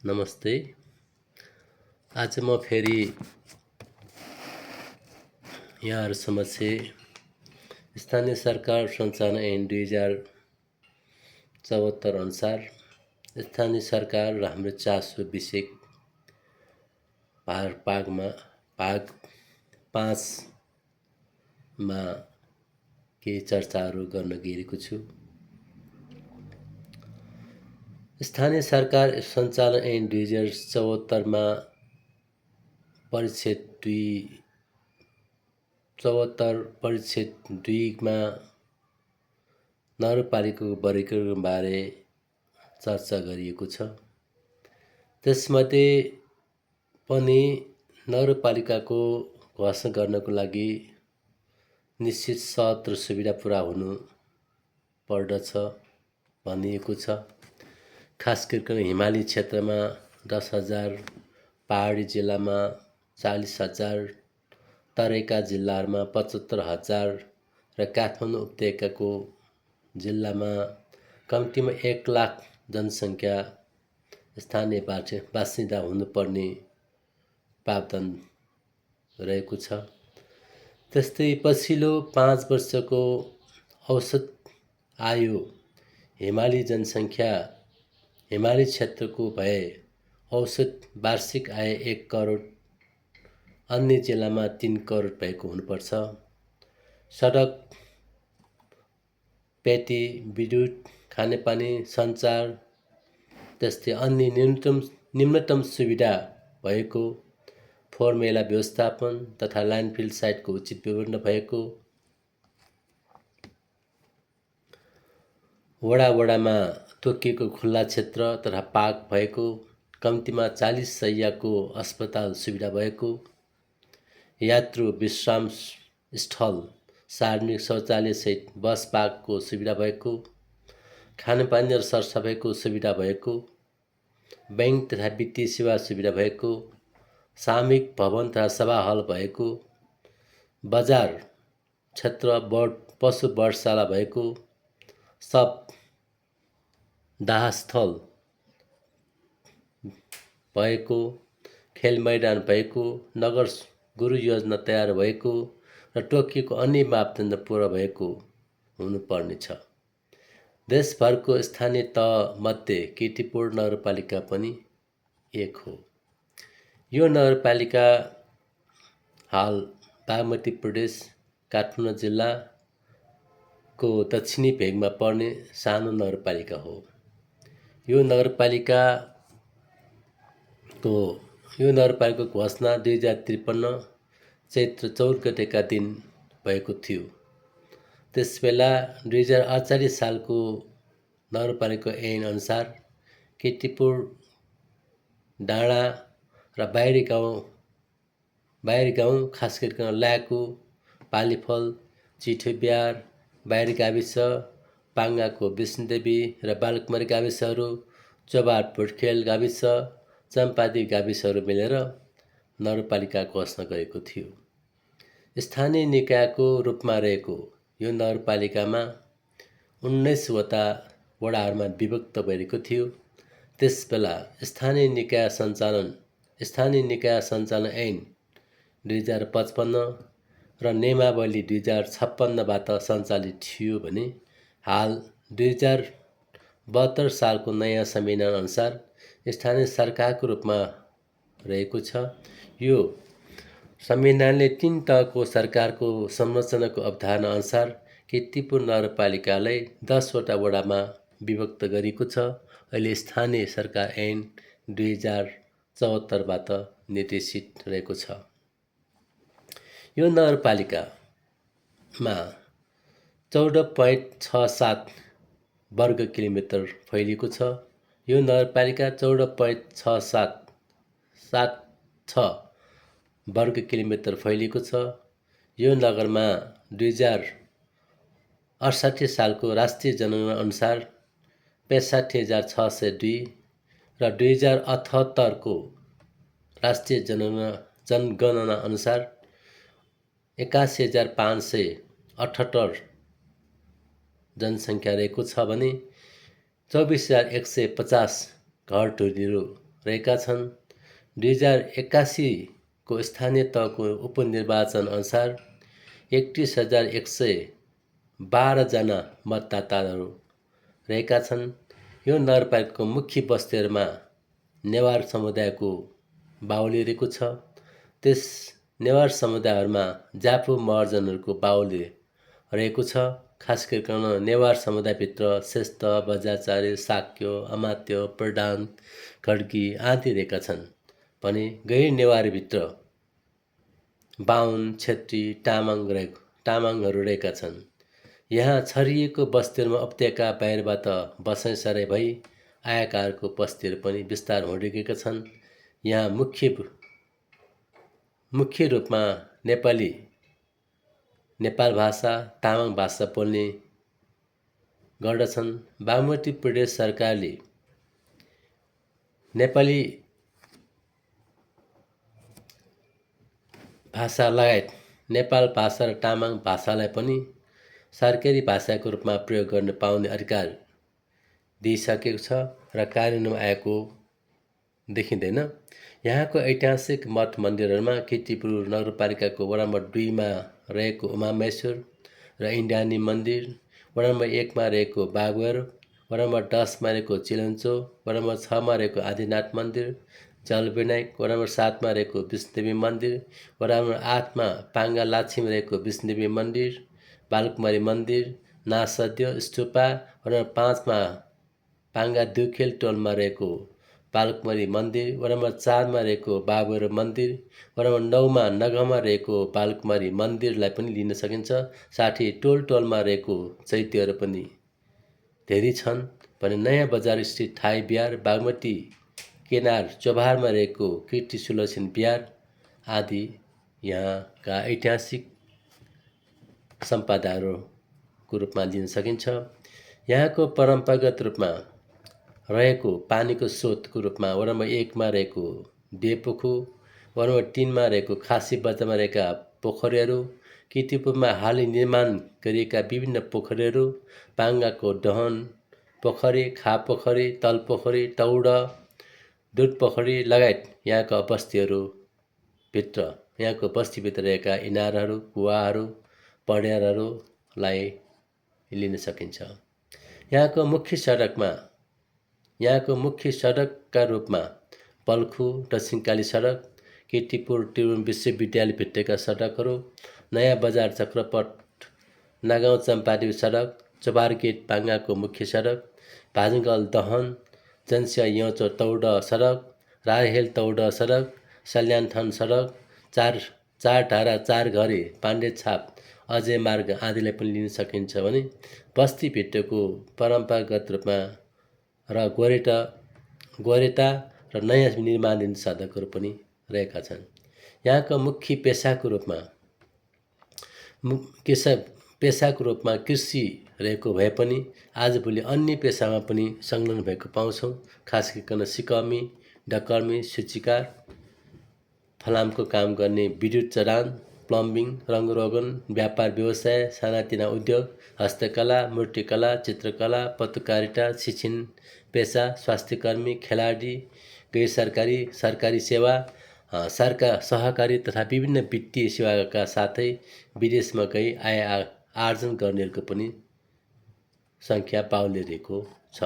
नमस्ते। आज म फेरि यहाँहरू समक्ष स्थानीय सरकार सञ्चालन ऐन 2074 अनुसार स्थानीय सरकार र हाम्रो चासो विषय भाग 5 मा केही चर्चाहरू गर्न गइरहेको छु। स्थानीय सरकार सञ्चालन ऐन 2074 मा परिच्छेद 2 मा नगरपालिकाको वर्गीकरणबारे चर्चा गरिएको छ। त्यसमध्ये पनि नगरपालिकाको घोषणा गर्नको लागि निश्चित शर्त र सुविधा पुरा हुनु पर्दछ भनिएको छ। खास गरिकन हिमाली क्षेत्रमा 10,000, पहाडी जिल्लामा 40,000, तराईका जिल्लाहरूमा 75,000 र काठमाडौँ उपत्यकाको जिल्लामा कम्तीमा 1,00,000 जनसङ्ख्या स्थानीय बासिन्दा हुनुपर्ने प्रावधान रहेको छ। त्यस्तै पछिल्लो 5 वर्षको औसत आयु हिमाली क्षेत्रको भए औसत वार्षिक आय 1 करोड, अन्य जिल्लामा 3 करोड भएको हुनुपर्छ। सडक, पेटी, विद्युत, खानेपानी, सञ्चार त्यस्तै अन्य न्यूनतम सुविधा भएको, फोहोर मैला व्यवस्थापन तथा ल्यान्डफिल साइटको उचित प्रबन्ध भएको, वडामा तोकिएको खुल्ला क्षेत्र तथा पार्क भएको, कम्तीमा 40 शय्याको अस्पताल सुविधा भएको, यात्रु विश्राम स्थल, सार्वजनिक शौचालयसहित बस पार्कको सुविधा भएको, खानेपानी र सरसफाइको सुविधा भएको, बैंक तथा वित्तीय सेवा सुविधा भएको, सामूहिक भवन तथा सभा हल भएको, बजार क्षेत्र पशु वर्षशाला भएको, सब दाहस्थल भएको, खेल मैदान भएको, नगर गुरु योजना तयार भएको र तोकिएको अन्य मापदण्ड पुरा भएको हुनुपर्नेछ। देशभरको स्थानीय तह मध्ये कीर्तिपुर नगरपालिका पनि एक हो। यो नगरपालिका हाल बागमती प्रदेश काठमाडौँ जिल्लाको दक्षिणी भेगमा पर्ने सानो नगरपालिका हो। यो नगरपालिकाको घोषणा 2053 चैत्र 14 गतेका दिन भएको थियो। त्यसबेला 2048 सालको नगरपालिका ऐन अनुसार कीर्तिपुर, डाँडा र बाहिरी गाउँ खास गरिकन ल्याकु, पालीफल, चिठोबिहार, बाहिरी गाविस, पाङ्गाको विष्णुदेवी र बालकुमारी गाविसहरू, चोबार भुटखेल गाविस, चम्पादी गाविसहरू मिलेर नगरपालिका घोषणा गरेको थियो। स्थानीय निकायको रूपमा रहेको यो नगरपालिकामा 19 वटा वडाहरूमा विभक्त भएको थियो। त्यसबेला स्थानीय निकाय सञ्चालन ऐन 2055 र नियमावली 2056 बाट सञ्चालित थियो भने हाल 2072 सालको नयाँ संविधान अनुसार स्थानीय सरकारको रूपमा रहेको छ। यो संविधानले 3 तहको सरकारको संरचनाको अवधारणा अनुसार कीर्तिपुर नगरपालिकालाई 10 वटा वडामा विभक्त गरेको छ। अहिले स्थानीय सरकार ऐन 2074 बाट निर्देशित रहेको छ। यो नगरपालिकामा 14.67 वर्ग किलोमिटर फैलिएको छ। यो नगरपालिका 14.6776 वर्ग किलोमिटर फैलिएको छ। यो नगरमा 2068 सालको राष्ट्रिय जनगणना अनुसार 65,602 र 2078 को राष्ट्रिय जनगणना अनुसार 81,578 जनसङ्ख्या रहेको छ भने 24,150 घरधुरीहरू रहेका छन्। 2081को स्थानीय तहको उपनिर्वाचन अनुसार 31,112 जना मतदाताहरू रहेका छन्। यो नगरपालिकाको मुख्य बस्तीहरूमा नेवार समुदायको बाहुल्य रहेको छ। त्यस नेवार समुदायहरूमा जापु महर्जनहरूको बाहुल्य रहेको छ। खास गरिकन नेवार समुदायभित्र श्रेष्ठ, बजाचार्य, शाक्य, अमात्य, प्रधान, खड्गी आदि रहेका छन् भने गैर नेवारीभित्र बाहुन, छेत्री, तामाङहरू रहेका छन्। यहाँ छरिएको बस्तीहरूमा उपत्यका बाहिरबाट बसाइसराई भई आएकाहरूको बस्तीहरू पनि विस्तार हुँदै गएका छन्। यहाँ मुख्य रूपमा नेपाल भाषा, तामाङ भाषा बोल्ने गर्दछन्। बागमती प्रदेश सरकारले नेपाली भाषा लगायत नेपाल भाषा र तामाङ भाषालाई पनि सरकारी भाषाको रूपमा प्रयोग गर्न पाउने अधिकार दिइसकेको छ र कार्यान्वयनमा आएको देखिँदैन। यहाँको ऐतिहासिक मठ मन्दिरहरूमा कीर्तिपुर नगरपालिकाको वडा नम्बर 2 मा रहेको उमामहेश्वर र इन्द्राणी मन्दिर, वडा नम्बर 1 मा रहेको बागवर, वडा नम्बर 10 मा रहेको चिलन्चो, वडा नम्बर 6 मा रहेको आदिनाथ मन्दिर, जलविनायक, वडा नम्बर 7 मा रहेको विष्णुदेवी मन्दिर, वडा नम्बर 8 मा पाङ्गा लाछिम रहेको विष्णुदेवी मन्दिर, बालकुमारी मन्दिर, नासद्य स्तूपा, वडा नम्बर 5 मा पाङ्गा दुखेल टोलमा रहेको बालकुमारी मन्दिर, वडा नम्बर 4 मा रहेको बाबुर मन्दिर, वडा नम्बर 9 मा नगमा रहेको बालकुमारी मन्दिरलाई पनि लिन सकिन्छ। साथै टोलमा रहेको चैत्यहरू पनि धेरै छन् भने नयाँ बजार स्थित थाई बिहार, बागमती केनार चोभारमा रहेको कीर्ति सुलोचन बिहार आदि यहाँका ऐतिहासिक सम्पदाहरूको रूपमा लिन सकिन्छ। यहाँको परम्परागत रूपमा रहेको पानीको स्रोतको रूपमा वडा नम्बर 1 मा रहेको देवपोखु, वडा नम्बर 3 मा रहेको खासी बजारमा रहेका पोखरीहरू, कीर्तिपुरमा हालै निर्माण गरिएका विभिन्न पोखरीहरू, पाङ्गाको दहन पोखरी, खा पोखरी, तल पोखरी, तौड, दुध पोखरी लगायत यहाँका बस्तीभित्र रहेका इनारहरू, कुवाहरू, पँड्यारहरूलाई लिन सकिन्छ। यहाँको मुख्य सडकका रूपमा पल्खु दक्षिणकाली सडक, कीर्तिपुर त्रिभुवन विश्वविद्यालय भित्रका सडकहरू, नयाँ बजार चक्रपथ, नागाउँ चम्पादेवी सडक, चोभार गेट पाङ्गाको मुख्य सडक, भाजुङगल दहन, जन्सिया यौचो तौड सडक, रारहेल तौड सडक, सल्यानथन सडक, चार ढारा 4 घरे पाण्डेछाप अजय मार्ग आदिलाई पनि लिन सकिन्छ भने बस्तीभित्रको परम्परागत रूपमा र गोरेटा र नयाँ निर्माणधीन सडकहरू पनि रहेका छन्। यहाँका मुख्य पेसाको रूपमा कृषि रहेको भए पनि आजभोलि अन्य पेसामा पनि संलग्न भएको पाउँछौँ। खास गरिकन सिकमी, डकर्मी, सूचीकार, फलामको काम गर्ने, विद्युत चढान, प्लम्बिङ, रङरोगन, व्यापार व्यवसाय, सानातिना उद्योग, हस्तकला, मूर्तिकला, चित्रकला, पत्रकारिता, शिक्षण पेसा, स्वास्थ्यकर्मी, खेलाडी, गैर सरकारी, सरकारी सेवा, सहकारी तथा विभिन्न वित्तीय सेवाका साथै विदेशमा गई आय आर्जन गर्नेहरूको पनि सङ्ख्या बाहुल्य रहेको छ।